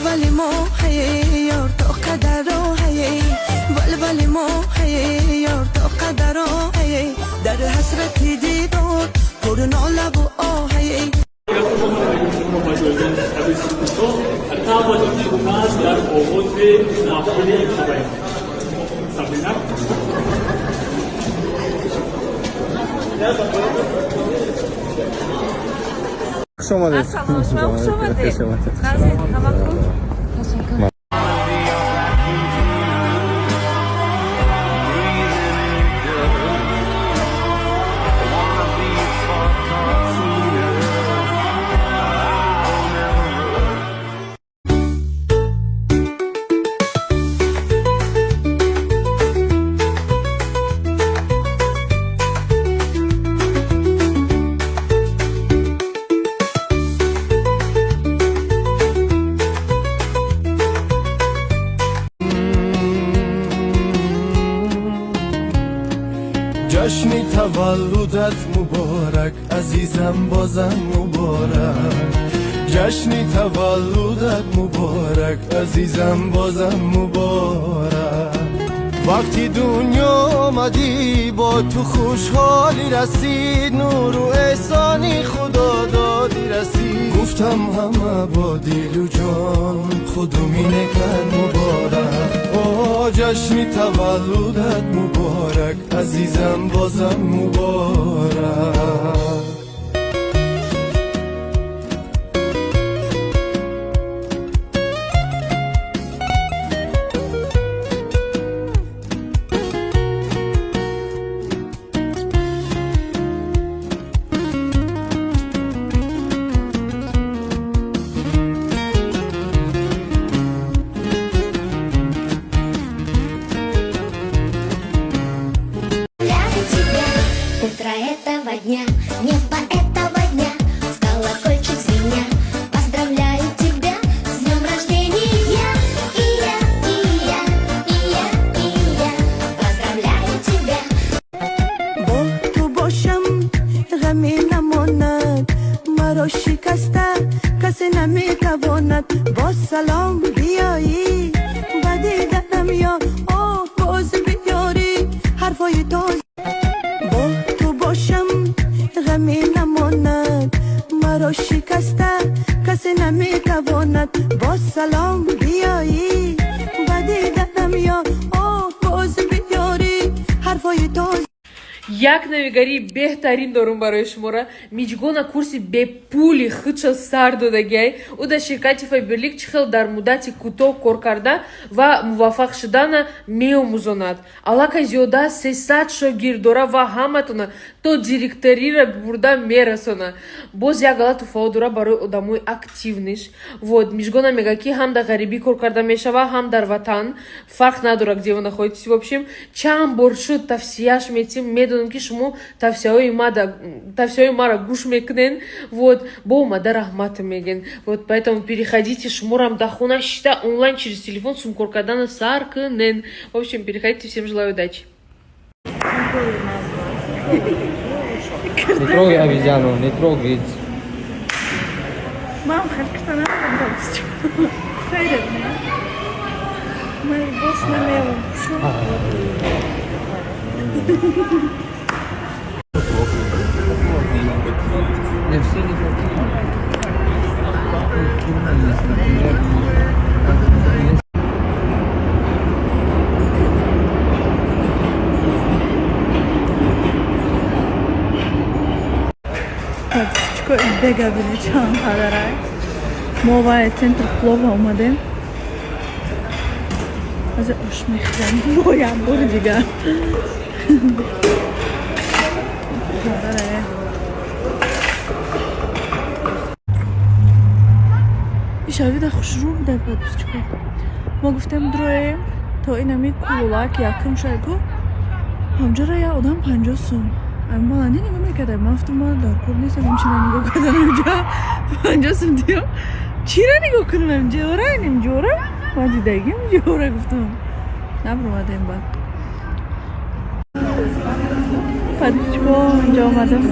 Вали мо ёр то қадаро, вали мо ёр то қадаро, дар ҳасрати дидор пур нолаву оҳ. Дар оғози маҳфили имшабаем Сабрина. Хуш омадед. Ассалому, шумо хуш омадед. Нағзед, ҳама хуб? Ташаккур. Ҷашни таваллудат муборак, азизам, бозам муборак. Ҷашни таваллудат муборак, азизам, бозам муборак. Вақти дунё омадӣ, бо ту хушҳолӣ расид, нуру эҳсони худо додӣ расид. Гуфтам ҳама бо дилу ҷон худу минекар муборак. О, ҷашни таваллудат муборак, азизам, бозам муборак. Поздравляю тебя. Утро этого дня, небо этого дня, в колокольчик звеня. Поздравляю тебя с днем рождения. И я, и я, и я, и я поздравляю тебя. Бо ту бошам, ғаме намонад, маро шикаста касе наметавонад. Бо салом биёӣ ба диданам ё оҳ боз биёрӣ ҳарфои тоз. Бо ту бошам, ғаме намонад, маро шикаста касе наметавонад. Бо салом биёӣ ба диданам ё оҳ боз биёрӣ ҳарфои тоз. Як навигарии беҳтарин дорум барои шумора. Миҷгона курси бепули худша сар додагиай. Ӯ дар ширкати Фаберлик чӣ хел дар муддати кӯтоҳ кор карда ва муваффақ шудана меомӯзонад. Аллакай зиёда аз 300 шогирд дора ва ҳаматона то директорира бурда мерасона. Боз як галат туҳфаҳо дора барои одамои активный ш. Вот Мижгона мега, ки ҳам дар ғарибӣ кор карда мешава, ҳам дар ватан, фарқ надорад, где вы находитесь. В общем, чанд бор шуд тавсияш метим, медонам, ки шумо тавсияҳои маро гӯш мекунен. Вот бо омада раҳмат мегӯен. Вот поэтому переходите, шуморам дар хона шита онлайн через телефон сумкор кардана сар кунен. В общем, переходите, всем желаю удачи. Не трогай обезьяну, не трогай. Мам, харката намедонам. Хайрат, ман боз намевам. Шо? Не все не такие. Есть, например, есть. Чико бега бини, чанд қадарай. Мо вай центр плова омадем. Аз ош мехӯрем. Бо як бори дигар. Қадарай. Ишавида хушрӯ буда, подписчик о. Мо гуфтем, дроем то инами кулулак якум шайку. Ҳамҷора як одам 50 сум. Баландӣ нигоҳ мекардам. Ман гуфтам, ман дар кор нестам, чира нигоҳ кардам инҷа. 50 сум диём. Чира нигоҳ кунам? Ҷора иним ҷора? Ман дидагим ҷора, гуфтам. Набуромадем баъд. Подписчик о, инҷа омадам.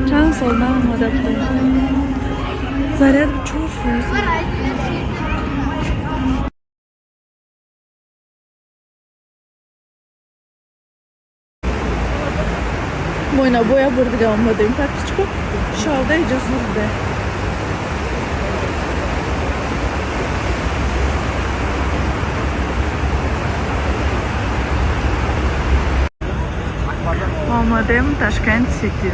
Чанд сол наомада будам. Заряд чор. 20%. Мо ина бо як бор дига омадем, подписчико. Шавда иҷо зур буде. Омадем Ташкент Сити.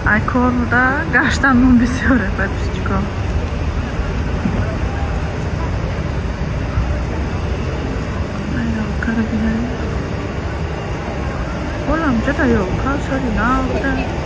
Ай, кор буда, гаштанмон бисёре, подписчико. Ай, ёлкара бинед. Олам ҷада ёлка соли нав буда.